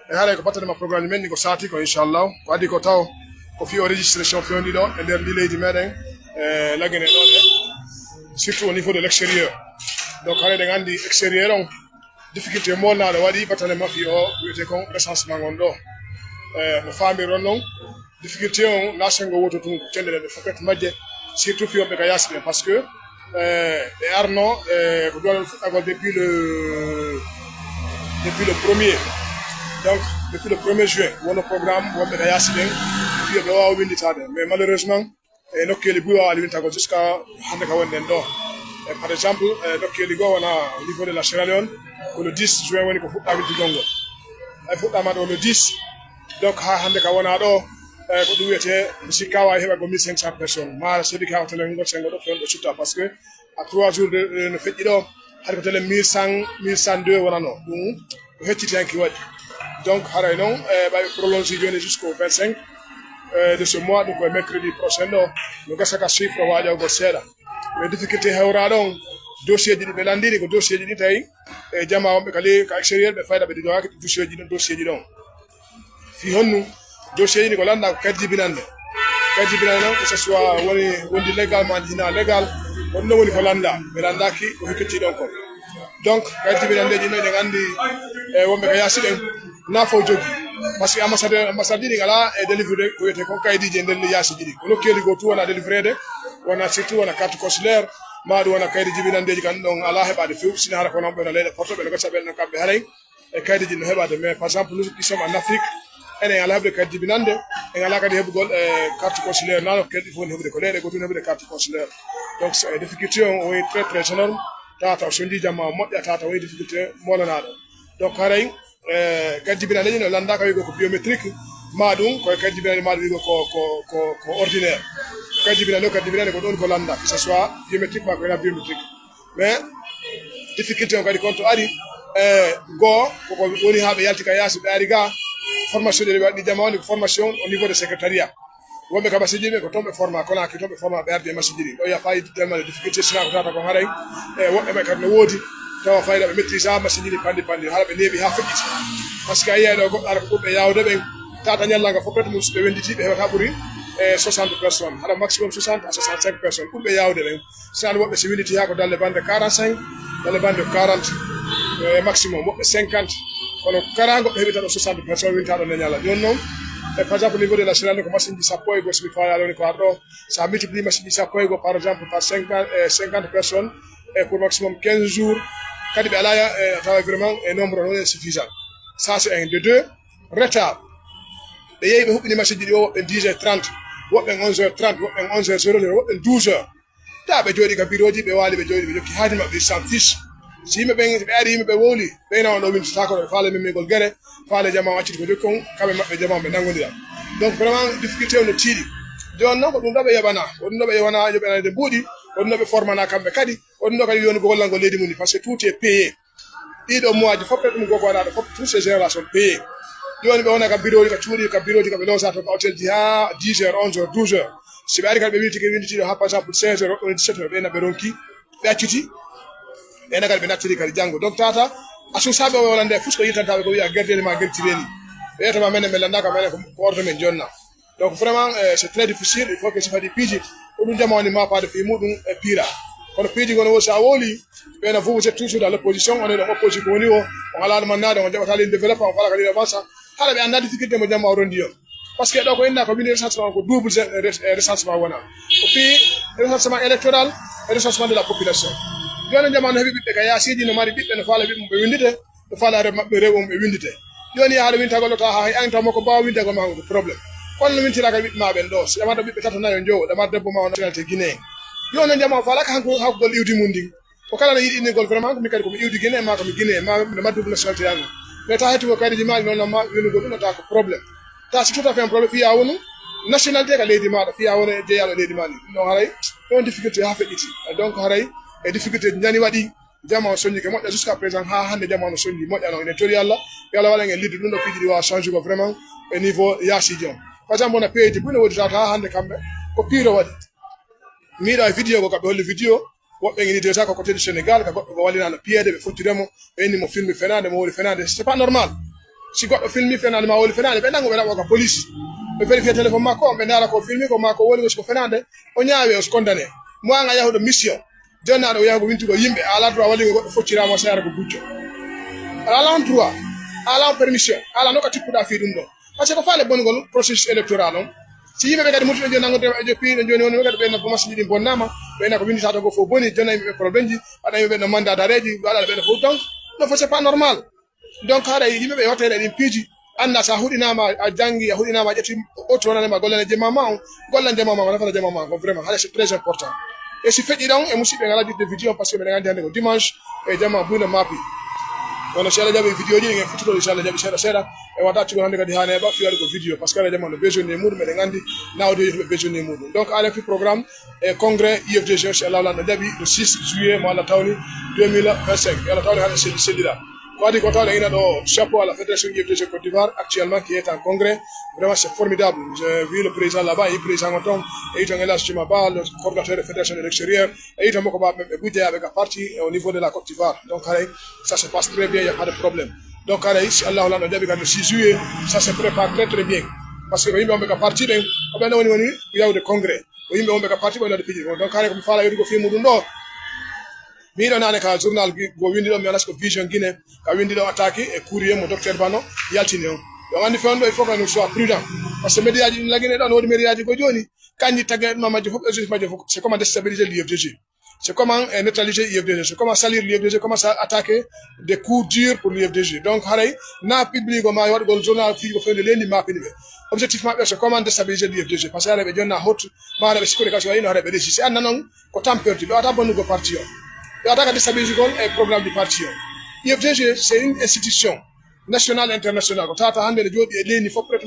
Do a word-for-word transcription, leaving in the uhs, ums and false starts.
E haray ko battane ma programme men ni ko saati ko, inchallah. Ko adii ko taw ko fii o registration fewndi ɗo e nder ndi leydi meɗen, e Lagine ɗo ɗe, surtout au niveau de l'extérieur. Donc haray ɗen anndi extérieur on, difficulté molnaaɗo waɗi battane ma fii o wiyetee kon recensement on ɗo. E, no faamirɗon non, difficulté on, na senngo wooto tun, ko cenɗe ɗen ɗe fof majje, surtout fii wonɓe ka yaasi ɓen, parce que, e, ɓe arno, e, ko duwaɗo fuɗɗagol depuis le, depuis le premier. Donc, depuis le premier juin, wonno programme wonɓe ka yaasi ɓen, fii ɓe waawa winnditaade. Mais malheureusement, e nokkeeli buy waawaali winnditagol jusqu'à hannde ka wonɗen ɗo. E, par exemple, e nokkeeli goo wona au niveau de la Sierra Leone, ko le dix juin woni ko fuɗɗaa winnditugol ngol. Ay fuɗɗaama ɗo le dix. Donc, haa hannde ka wonaa ɗo, e, ko ɗum wiyetee, si kaawaali heɓa ko mille cinq cents personnes. Maa seeɗi ka hawtalen ngol senngo ɗo, fewndo sutta, parce que à trois jours de, e, no feƴƴi ɗo, hari ko telen mille cent, mille cent deux wonano. Ɗum ko heccitanki waɗi. Donc, haray non, e, ɓay prolongé jooni jusqu'au vingt-cinq, e, de ce mois, ɗum ko e mercredi prochain ɗo, no gasa ka chiffre waajagol seeɗa. Mais difficulté hewraaɗo on, dossier ji ɗi ɓe lanndiri ko dossier ji ɗi tawi, e, jamaa wonɓe ka ley, ka extérieur, ɓe fayda ɓe digaaki dossier ji ɗon, dossier ji ɗon. Fii honnu? Dossier ji ɗi ko lannda ko kaydi jibinannde. Kaydi jibinannde non, que ce soit woni wondi légal maa hinaa légal, ko ɗum ɗon woni ko lannda. Ɓe lanndaaki ko hikkitii ɗon kon. Donc, kaydi jibinanndeeji ɗin ɗon, eɗen anndi, e, wonɓe ka yaasi ɓen, na fof jogi. Parce que ambassadeur, ambassade ɗin alaa e délivré ko wiyetee kon kaydiiji e nder yaasiiji ɗin. Ko nokkeeli goo tun wona délivréde, wona surtout wona carte consulaire, maa ɗum wona kaydi jibinanndeeji kan ɗon alaa heɓaade few, sina hara ko non ɓe no leyɗe porto ɓe no gasa ɓen no kamɓe haray. E kaydiiji no heɓaade, mais par exemple, nous qui sommes en Afrique, enen alaa heɓde kaydi jibinannde, en alaa kadi heɓugol, e, carte consulaire, na nokkeeli ɗi fof no heɓude, ko leyɗe goo tun heɓude carte consulaire. Donc, c'est, e, difficulté on, o woni très, très énorme, tawata o sonjii jamaa o moƴƴa, tawata o woni difficulté molanaaɗo. Donc, haray, e, kaydi jibinannde ɗin no lannda ka wi'ugol ko biométrique, maa ɗum ko e kaydi jibinannde maa ɗum wi'ugol ko, ko, ko, ko ordinaire. Kaydi jibinannde o, kaydi jibinannde ko ɗon ko lannda, que ce soit biométrique maa ko wonaa biométrique. Mais difficulté on kadi kon to ari, e, goo, koko woni haa ɓe yalti ka yaasi, ɓe ari ga, formation ɗi ɓe waɗi jamaa woni ko formation au niveau de secrétariat. Wonɓe ka masiiji ɓe ko ton ɓe forma, kono ki ton ɓe forma, ɓe ardi e masiiji ɗin. Ɗo ya fayi tellement de difficulté, sina ko tawata kon haray, e, woɓɓe ɓe kadi no woodi, tawa fayda ɓe maîtrise masiiji ɗin panɗi panɗi, hara ɓe neeɓi haa feƴƴiti. Parce que a yiyay ɗo goɗɗo ara ko ɓurɓe yaawde ɓen, tawata ñallal ngal fof perte mum, si ɓe wenditi, ɓe heɓata ɓuri, e, soixante personnes, hara maximum soixante à soixante-cinq personnes, ɓurɓe yaawde ɓen. Sani woɓɓe si winnditi haa ko dalle bande quarante-cinq, dalle bande quarante, e, maximum, woɓɓe cinquante. Kono kala goɗɗo heɓi tan ɗo soixante personnes winndata ɗon e ñalla. Jooni non, e, par exemple, niveau de la Sierra Leone ko machine ji sappo e go'o, si mi faalaali woni ko ar ɗo. Si a multiplié machine ji sappo e go'o, par exemple, par cinquante, e, cinquante personnes, e, pour maximum quinze jours, kadi ɓe alaa, e, tawa vraiment, e, nombre non est suffisant. Ça, c'est un. De deux, retard. Ɓe yehi, ɓe huɓɓini machine ji ɗi o, woɓɓe dix heures trente, woɓɓe onze heures trente, woɓɓe onze heures zéro zéro, woɓɓe douze heures. Tawa ɓe jooɗii ka birooji, ɓe waali, ɓe jooɗii, ɓe jokki haaju maɓɓe, ils s'en fichent. Si yimɓe ɓen, ɓe ari, yimɓe ɓe wowli, ɓe ina on ɗo wintataako, ɓe faale memmingol gere, faale jamaa on acciti ko jokki kon, kamɓe maɓɓe jamaa on ɓe nanngondira. Donc vraiment, difficulté on no tiiɗi. Jooni non ko ɗum ɗo ɓe yoɓana, ko ɗum ɗo ɓe yoɓana, yoɓanaade mbuuɗi, ko ɗum ɗo ɓe formana kamɓe kadi, ko ɗum ɗo kadi woni ko gollangol leydi mum ndi, parce que tout est payé. Ɗiɗo mois ji fof, ɗum ko ko waɗaɗo fof, tous ces générations payé. Jooni ɓe wona ka birooji, ka cuuɗi, ka birooji, ka ɓe loosa to ka hôtel ji haa dix heures, onze heures, douze heures. Si ɓe ari kadi ɓe winditi, ɓe winditi ɗo haa, par exemple, seize heures, woɓɓe windi sept heures, ɓe na ɓe ronki, ɓe acciti. Ɓe na kadi ɓe nattiri kadi janngo. Donc, tata, a suusaaɓe o wonande fof ko yiltanta ɓe ko wiya gerdeni ma gertire ni. Ɓe wiyata ma menen, men lanndaka menen ko, ko ordre men jonna. Donc vraiment, euh, c'est très difficile. Il faut que si fadi piiji, ko ɗum jamaa woni maapaade fii muɗum e piira. Kono piiji gono wo, so a wowli, ɓe na vous, vous êtes toujours dans l'opposition, on est dans l'opposition ko woni o, on alaa ɗum annade, on jaɓata leydi développé, on fala ka leydi avança. Haɗa ɓe annda difficulté mo jamaa o rondi on. Parce que ɗo ko inna ko wini recensement ko double re-, re-, recensement wona. Ko fii recensement électoral et recensement de la population. Jooni jamaa no heɓi ɓiɓɓe ka yaasiiji, no mari ɓiɓɓe, no faala ɓiɓɓe mum ɓe winndite. Ɓe faala rew maɓɓe, rew on ɓe winndite. Jooni yaha ɗo wintagol ɗo taa hay an taw makko baawa wintagol ma ko problème. Kono no wintira ka ɓiɓɓe ma ɓen ɗo. Si ɗamanɗo ɓiɓɓe tato nayo njowo, ɗamar debbo ma o nationalité guinéen. Jooni on jamaa o faalaka hanko hakkugol iwdi mum ndin. Ko kala no yiɗi innirgol vraiment ko min kadi ko mi iwdi Guinée, ma ko mi Guinée, ma no ma double nationalité an. Mais taa hettugo kaydiiji ma ɗi noon ma yonugol ɗum no taa ko problème. Taa si tout à fait un problème fiya wonu nationalité ka leydi maaɗa, fiya wonu e jeyaaɗo leydi ma ndi. Ɗum ɗon haray ɗon difficulté haa feƴƴiti. Donc haray e difficulté ñani waɗi. Jamaa on soñike moƴƴa jusqu'à présent, haa hannde jamaa on soñi moƴƴa non. Ene tori Allah, yo Allah waɗan en lidde ɗum ɗo piiji ɗi waawa changé ko vraiment e niveau yaasiiji on. Par exemple, wona P I D buy no woodi tawata haa hannde kamɓe ko piiro waɗi. Miiɗo e vidéo ko kamɓe holli vidéo, woɓɓe ngi déjà ko côté du Sénégal, ka goɗɗo ko wallinaano piyeede, ɓe fottire mo, ɓe inni mo filme fenaande, mo woni fenaande. C'est pas normal. Si goɗɗo filmi fenaande maa woni fenaande, ɓe nangu, ɓe naɓa ka police. Ɓe vérifier téléphone makko on, ɓe ndaara ko filmi ko maa ko woni, si ko fenaande, o ñaawee, o condamné. Mo an a yahuɗo mission, jonnaaɗo o yahugo wintugo yimɓe, a alaa droit wallugo goɗɗo focciraama o sayara ko gujjo. A alaa on droit, a alaa on permission, a alaa no ka tippuɗaa fii ɗum ɗon. Parce que ko faale bongol processus électoral on. Si yimɓe ɓe kadi mutuɓe jooni nanngude e joppi ɗo jooni woni ɓe kadi ɓe no commencé ɗin bonnaama, ɓe no ko winndata ko fof boni, jonna yimɓe ɓe problème ji, waɗa yimɓe ɓe no mandat d'arrêt ji, waɗa ɓe no fof donc, non, c'est pas normal. Donc, haray yimɓe ɓe watta ɗin piiji, annda sa huɗinaama, a janngi, a huɗinaama, a ƴetti auto wonanema gollane jemma ma on, gollan jemma ma on, nafata jemma ma on, vraiment, haray c'est très important. E si feƴƴi ɗon, e musiɓɓe ngala ƴettude vidéo on, parce que meɗen anndi hannde ko dimanche, e jamma buy no maapi. Kono si Alla jaɓi vidéo ji ɗin en futtuto, inchallah jaɓi seeɗa seeɗa, e wata accugol hannde kadi haa neeɓa, fii waɗugol vidéo, parce que haray jamma no besoin e muɗum, meɗen anndi nawde yimɓe besoin e muɗum. Donc, haray fii programme, e congrès U F D G, si Alla lanɗo jaɓi, le six juillet mo Alla tawni deux mille vingt-cinq. Alla tawni hannde selli, sellira. Ko adi ko tawde ina ɗo chapeau à la fédération U F D G Côte d'Ivoire actuellement qui est en congrès. Vraiment, c'est formidable. J'ai vu le président là-bas, et président Ngoton, et il est là, justement, le coordinateur de la fédération de l'extérieur, et il est là, ɓe gujjayaaɓe ka parti au niveau de la Côte d'Ivoire. Donc, haray, ça se passe très bien, il n'y a pas de problème. Donc, haray, si Alla lanɗo jaɓi kadi le six juillet, ça se prépare très, très bien. Parce que yimɓe wonɓe ka parti ɓen, ko ɓen woni, woni yawde congrès. Ko yimɓe wonɓe ka parti ɓen waɗi piiji. Donc, haray ko mi faala yewtugo fii muɗum ɗo. Miɗo nane ka journal gi-, go windi ɗon, mi anas ko Vision Guinée, ka windi ɗon attaque e courrier mo docteur Bano yaltini on. Donc, anndi fewndo, il faut que nous soyons prudents. Parce que médiaji ɗin lagine ɗon, wodi médiaji ko jooni, kanji tagge ma majje fof, objectif majje fof, c'est comment déstabiliser l'U F D G. C'est comment, euh, neutraliser l'U F D G, c'est comment salir l'U F D G, comment ça attaquer des coups durs pour l'U F D G. Donc, haray, na public o ma waɗugol journal fii ko fewndo lendi ma pini ɓe. Objectif maɓɓe, c'est comment déstabiliser l'U F D G. Parce que haray ɓe jonna hot, ma haray ɓe sikkude ka so waɗino haray ɓe réussir. Si anna non, ko temps perdu. Ɓe wata bonnugo parti o. Ɓe wata ka déstabiliser gol e programme du parti o. U F D G, c'est une institution nationale, internationale. Ko tata hannde ne jooɗi e leydi fof, peut-être